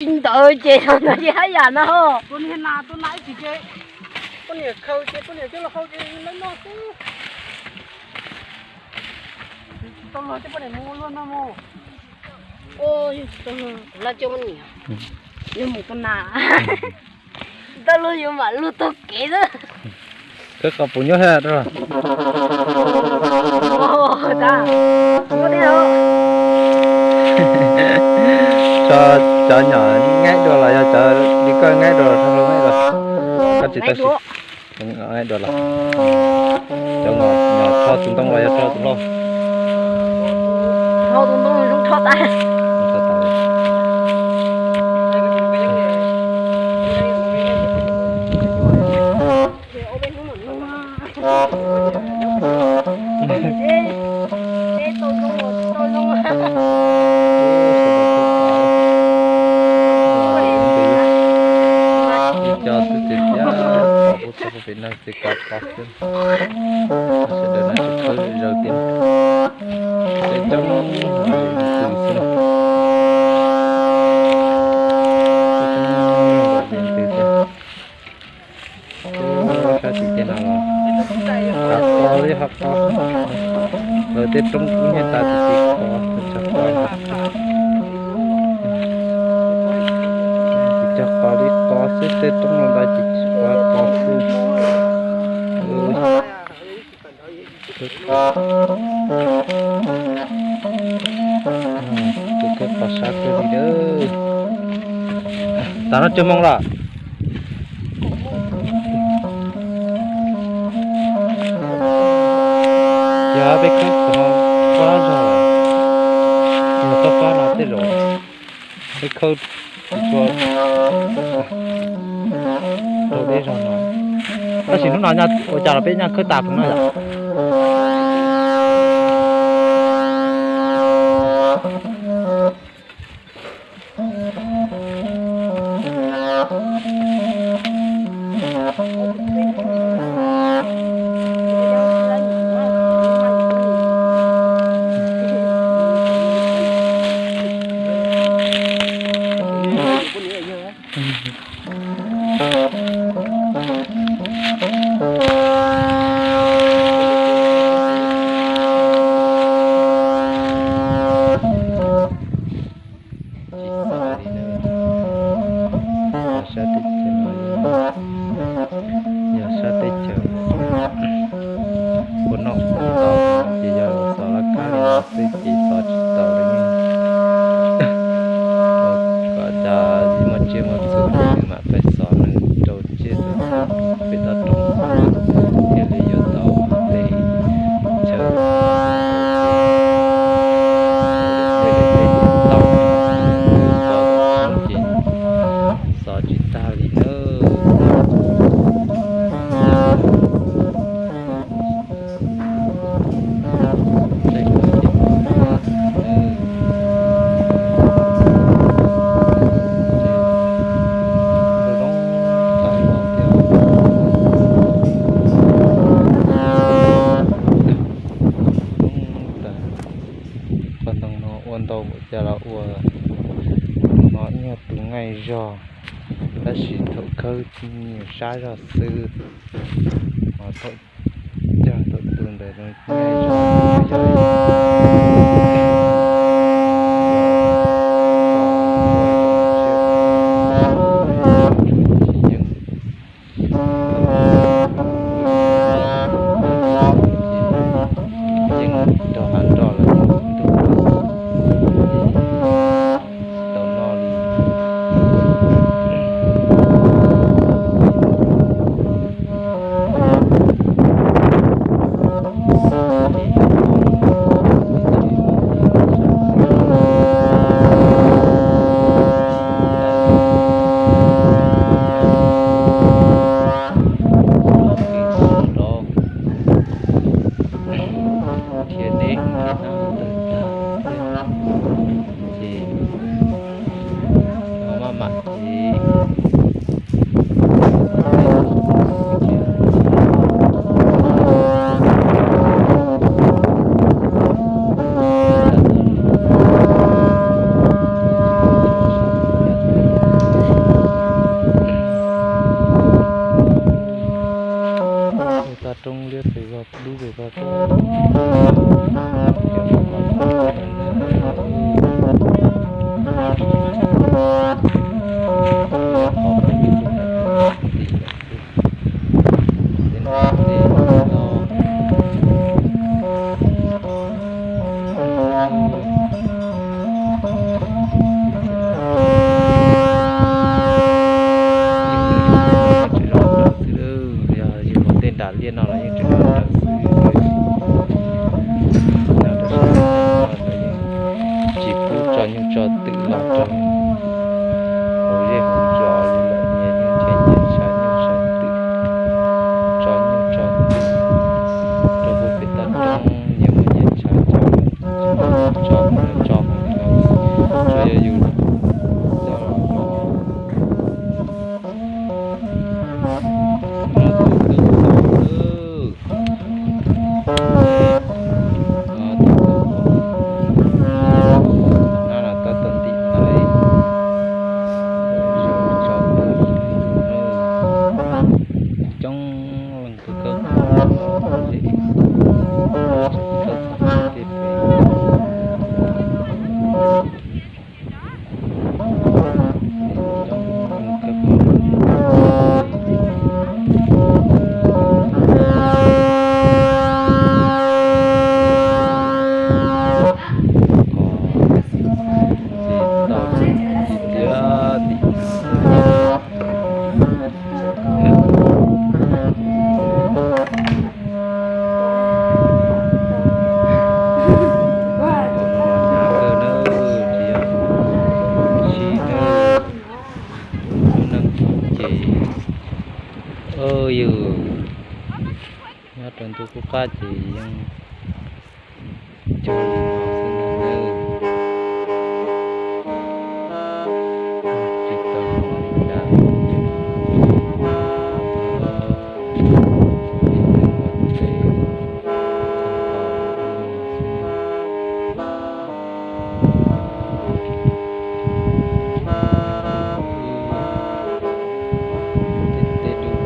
Ntawd ces no ntawd ces haj yam no. Tus niag nas tus nas ib chim ces poj niam khaws ces poj niam coj los hau ces lawv noj xwb. Tsis tau luag ces poj niam mus luag no mus. Ua, yog tsis tau luag kuv laj coj poj niam, yog mus tus nas. Tsis tau luag yuav mam luag taug kev xwb. Khawb qos puv nyuaj thiab. Tso cov nyom ngaib dua los yog cov li koj ngaib dua los, koj tsis tau ngaib dua los. Cov nyom rho tus ntoo los yog rho tus hlau? Rho tus ntoo zoo rho tas. Ib co twb tias tias pom kuv txog pem no ces kav pom xwb. Sawv daws no tsis khawb zaws tiag, tej coob ntws xwb. Sab tim tej no los hav qos li hav qos, lawv tej roob kub nyiaj tas tsis tsis qos, tsis qos. Tsis cog qos li qos xwb, tej roob no ntawd tsis tsis qos qos xwb. Tus khawb qos sab kawg li. Tam no cuag moo lawm? Yog peb khawb qos no fab zog, yog tau fab no tej zaum peb khawb tsis tshua rau peb zog no. Tab sis hnub no ua cas los peb nyaj khawb tas pem no yom? Tsis txawv li na, sab teb chaws no yog sab teb chaws ua noj ua haus ces yog xov laj kab li no xwb ces xov tsis tau li. Kom cas muaj tsiaj muaj txhu ces nws mam pais xov nws rau tsiaj rau txhu pem toj roob, thiaj li yuav tau tej chaw tau ces xov tsis tag li nawb. Qhov ntoo no ua ntau npaum cas los ua, no ib nyuag tus nqaij zog, tab sis thaum khawb nyuag sab zog xwb, ho thaum cog thaum tu ntawd zoo nqaij zog, yog yeej rau hav nroj lawm, tsis tau noj li. Dhia deb ntawd tag ces maj mam ces Liaj no los yeej tseem nyob rawv xwb, nyob rau sab no los yeej tsis pub tso nyuj tso twm los rau hauv zej hauv zos li lawm, nyias yeej nrhiav nyias ntshav nyuj ntshav twm, tso nyuj tso twm rau puag pem toj roob, nyias muaj nyias ntshav tso, tso tso tso, tsuas yog yus coj los rau no tus kawg tau lawm. No tus kawg tau, nab los tab tom ntim ntaiv, zaum tso, coob leej tus kawg tau, zem tso kawg txog tej pem. Hnyav kawg na, tsis yog sim neej ces, yus nyob rau ntuj qub qab ces yeej cog li no xwb ntag nawb. Tsis tau hnov li cas, ib tug ua teb txog tau ub no xwb. Tej tej dub,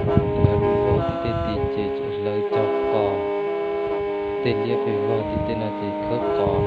yav dub vog tej tej tim ces hlawv cog qos, tej liab pes vog tim tej no ces khawb qos.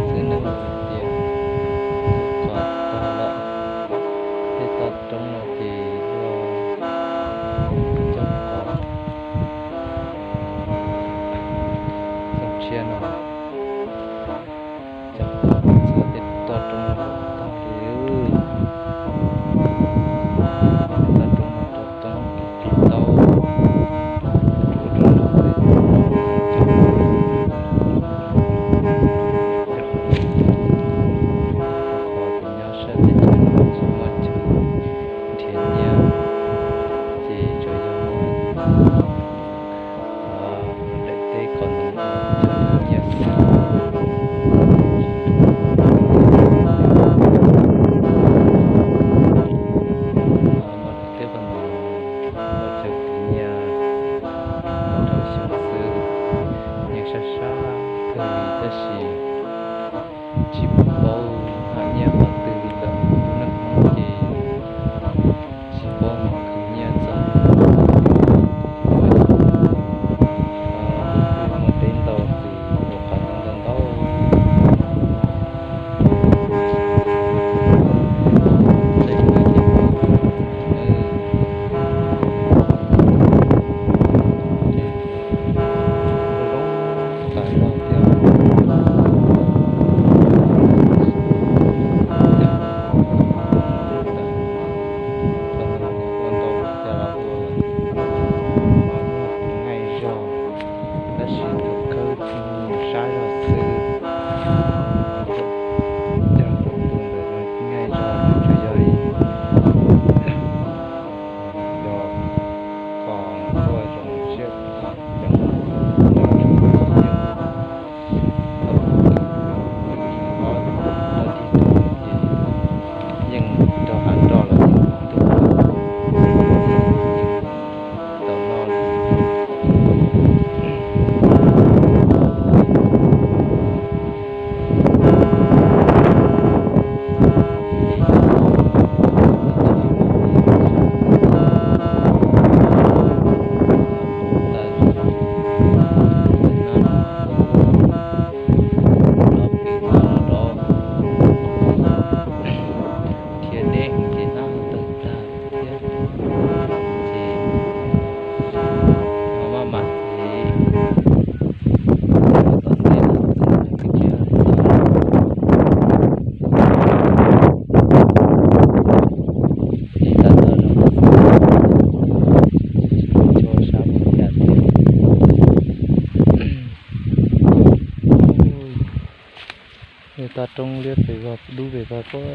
toj roob liab pes vog dub pes vog puag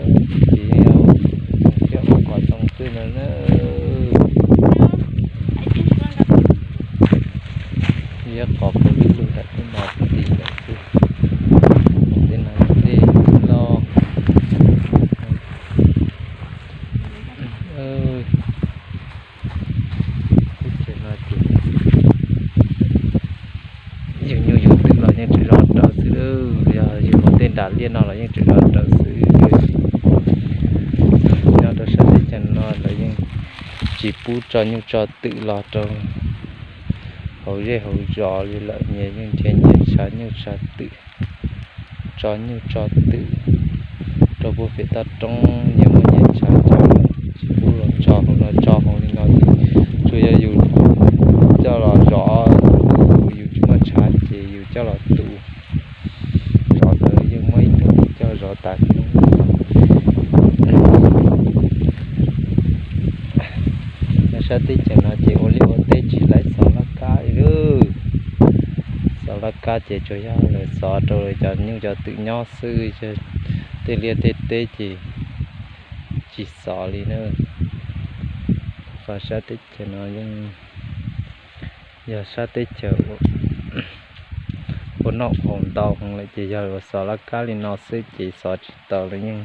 tim yeej yog thiab ua qos too xwb no na. Liab qos puag lub lug nram tej no tim lawm xwb. Tej no yog dej loj. Teb chaws no ces yus nyuj yus twm los yeej tseem zov rawv xwb, yog yus mus tej nram liaj no los yeej tseem zov rawv xwb. Nyob rau sab teb chaws no lawv yeej tsis pub tso nyuj tso twm los rau hauv zej hauv zos li lawm, nyias yeej nrhiav nyias tshav nyuj tshav twm, tso nyuj tso twm rau puag pem toj roob, nyias muaj nyias tshav coj, tsis pub los tso hauv no tso hauv li no. Tsuas yog yus coj los zov, yus tsis muaj tshav ces yus coj los tu. Zov ntawd yeej muaj ib tug coj zov tas hnub. Nyob sab teb chaws no ces ua liaj ua teb tsis laiv xov laj kab li lawm. Xov laj kab ces tsuas yog lawv xov rau cov nyuj cov twm nyob xwb, tej liaj tej teb ces tsis xov li na. Qhov sab teb chaws no yeej yog sab teb chaws ua noj haus ntau heev lawm ces yog lawv xov laj kab li no xwb ces xov tsis tau lawm yeej.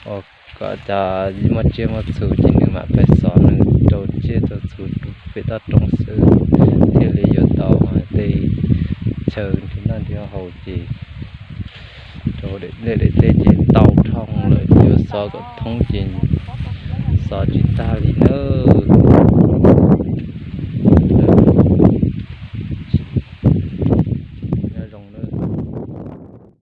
Ua kom cov muaj tsiaj muaj txhu ces nws mam pais xov nws rau tsiaj rau txhu pem toj roob xwb, thiaj li yuav tau tej chaw nrhiav noj nrhiav haus ces rau daim liaj daim teb ces tau dhau lawm, yuav xov kom thoob ces xov tsis tag li nawb.